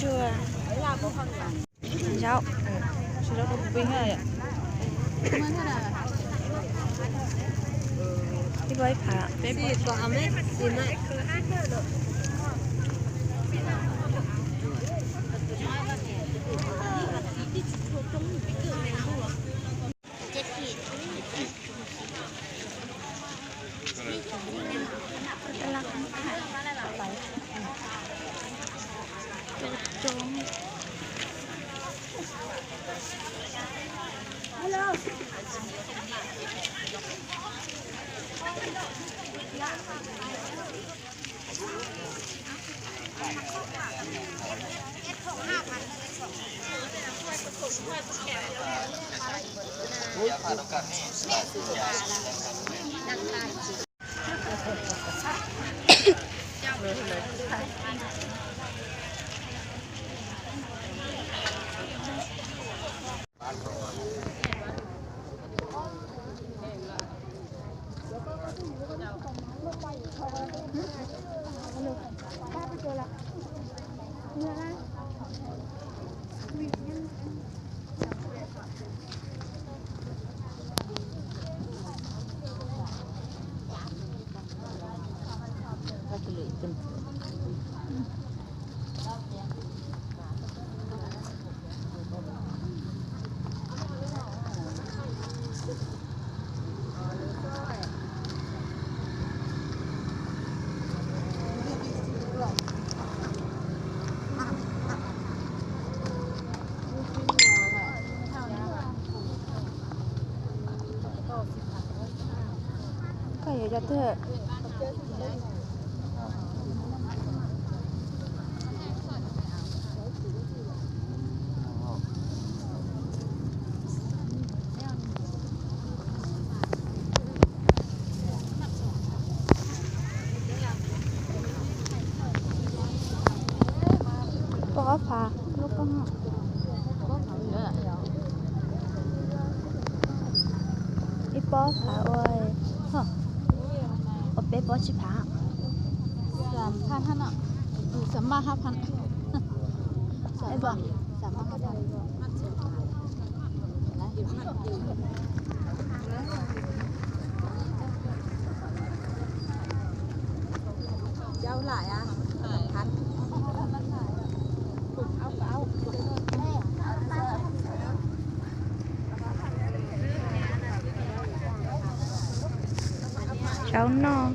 Zaub, zaub pib ib phav. Koj yuav cov twg? Poj ob phav lub koj. Ib pob phav ua, ua peb pob tsib phav. Zaub noj.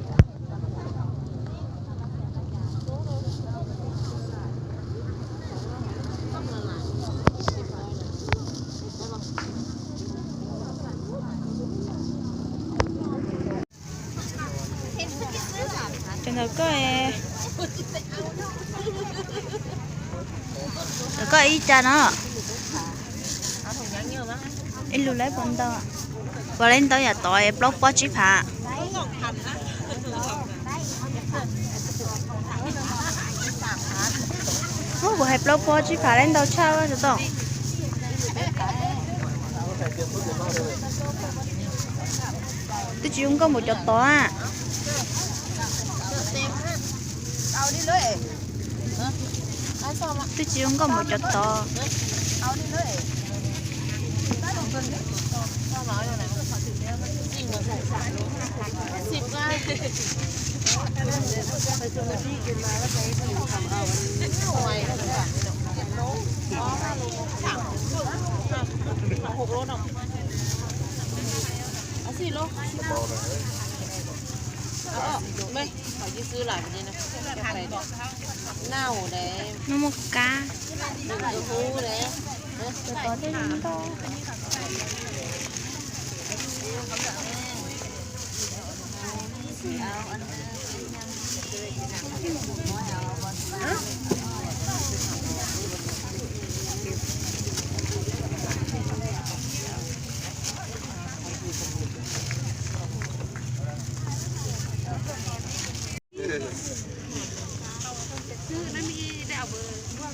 Cov ntawm koj, ntawm koj ib cas no? Ib lus lawm puas ntau? Puas lawm ntau yam tod plaub pob tsib phav? Ub, puas hais plaub pob tsib phav lawm ntau tshaj xwb tod. Twb tsis zoo nkauj npaum cov tod. Twb tsis zoo nkauj npaum cov tod. Noj muaj kab.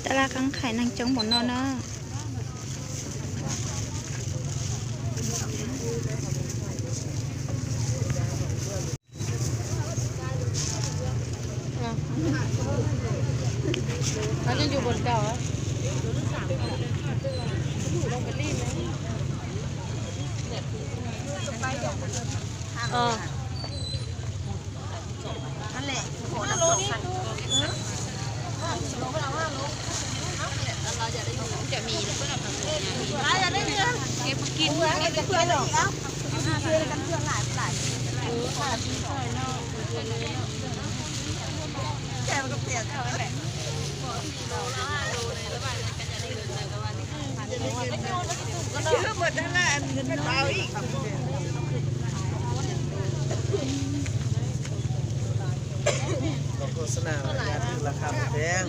Tab laj qab qhais neeg coob npaum no na. Nó cho dù buồn cầu á. Ờ. Khos nas yaj twg los khaj mus thiab.